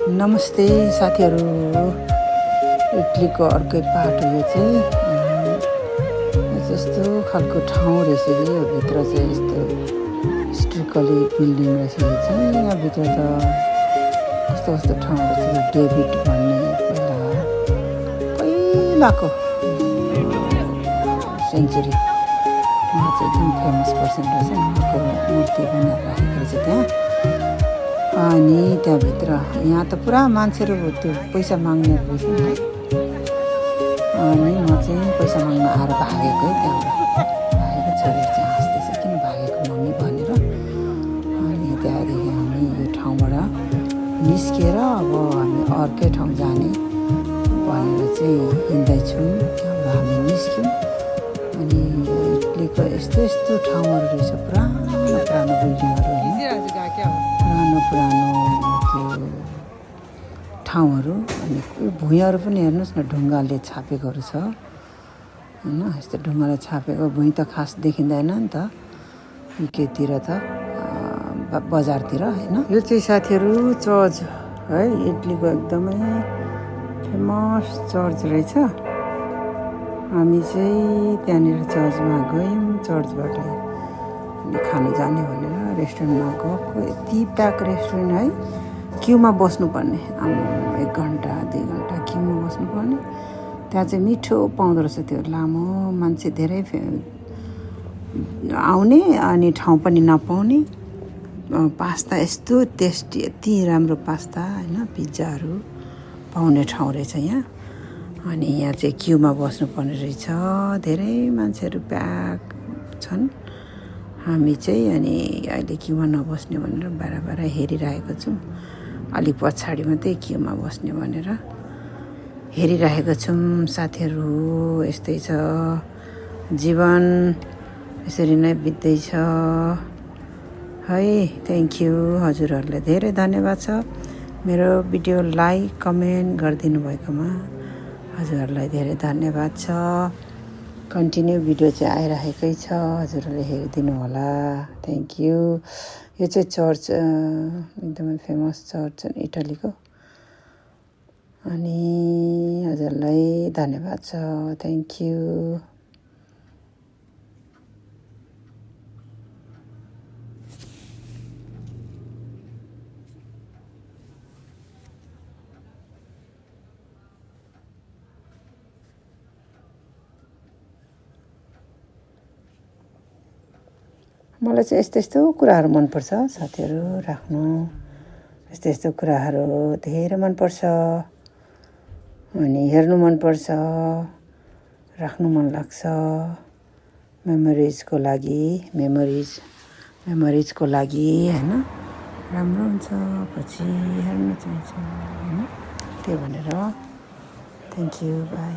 नमस्ते साथीहरू, इटलीको अर्कै पाटो यो चाहिँ यस्तो खालको ठाउँ रहेछ कि यो भित्र चाहिँ यस्तो हिस्ट्रिकली बिल्डिङ रहेछ यो चाहिँ। यहाँभित्र त कस्तो कस्तो ठाउँहरू छ। डेभिड भन्ने पहिलाको सेन्चुरी उहाँ चाहिँ एकदम फेमस पर्सन रहेछ। उहाँको मूर्ति बनाएर राखेको रहेछ त्यहाँ। अनि त्यहाँभित्र यहाँ त पुरा मान्छेहरू त्यो पैसा माग्ने रहेछ नि। अनि म चाहिँ पैसा माग्न आएर भागेको है त्यहाँबाट। भागेको छोडेर चाहिँ हाँस्दैछ किन भागेको मम्मी भनेर। अनि त्यहाँदेखि हामी यो ठाउँबाट निस्किएर अब हामी अर्कै ठाउँ जाने भनेर चाहिँ हिँड्दैछौँ। त्यहाँबाट हामी निस्क्यौँ। अनि इटलीको यस्तो यस्तो ठाउँहरू रहेछ, पुरानो पुरानो बिल्डिङहरू होइन, पुरानो त्यो ठाउँहरू। अनि भुइँहरू पनि हेर्नुहोस् न, ढुङ्गाले छापेकोहरू छ होइन। यस्तो ढुङ्गाले छापेको भुइँ त खास देखिँदैन नि त केतिर त बजारतिर होइन। यो चाहिँ साथीहरू चर्च है, इटलीको एकदमै फेमस चर्च रहेछ। हामी चाहिँ त्यहाँनिर चर्चमा गयौँ। चर्चबाट खानु जाने भनेर रेस्टुरेन्टमा गएको। यति प्याक रेस्टुरेन्ट है, क्युमा बस्नुपर्ने। 1 घन्टा 2 घन्टा क्युमा बस्नुपर्ने। त्यहाँ चाहिँ मिठो पाउँदो रहेछ त्यो लामो। मान्छे धेरै आउने अनि ठाउँ पनि नपाउने। पास्ता यस्तो टेस्टी, यति राम्रो पास्ता होइन, पिज्जाहरू पाउने ठाउँ रहेछ यहाँ। अनि यहाँ चाहिँ क्युमा बस्नुपर्ने रहेछ। धेरै मान्छेहरू प्याक छन्। हामी चाहिँ अनि अहिले क्युमा नबस्ने भनेर बाहिर हेरिरहेको छौँ। अलिक पछाडि मात्रै क्युमा बस्ने भनेर हेरिरहेको छौँ। साथीहरू यस्तै छ जीवन, यसरी नै बित्दैछ है। थ्याङ्क यू, हजुरहरूलाई धेरै धन्यवाद छ मेरो भिडियो लाइक कमेन्ट गरिदिनु भएकोमा। हजुरहरूलाई धेरै धन्यवाद छ। कन्टिन्यू भिडियो चाहिँ आइरहेकै छ, हजुरहरूले हेरिदिनु होला। Thank you. यो चाहिँ चर्च एकदमै फेमस चर्च इटलीको। अनि हजुरलाई धन्यवाद छ। Thank you. मलाई चाहिँ यस्तो यस्तो कुराहरू मनपर्छ साथीहरू, राख्नु। यस्तो यस्तो कुराहरू धेरै मनपर्छ। अनि हेर्नु मनपर्छ, राख्नु मन लाग्छ। मेमोरिजको लागि होइन, राम्रो हुन्छ। पछि हेर्नु चाहिन्छ होइन, त्यो भनेर। Thank you, by.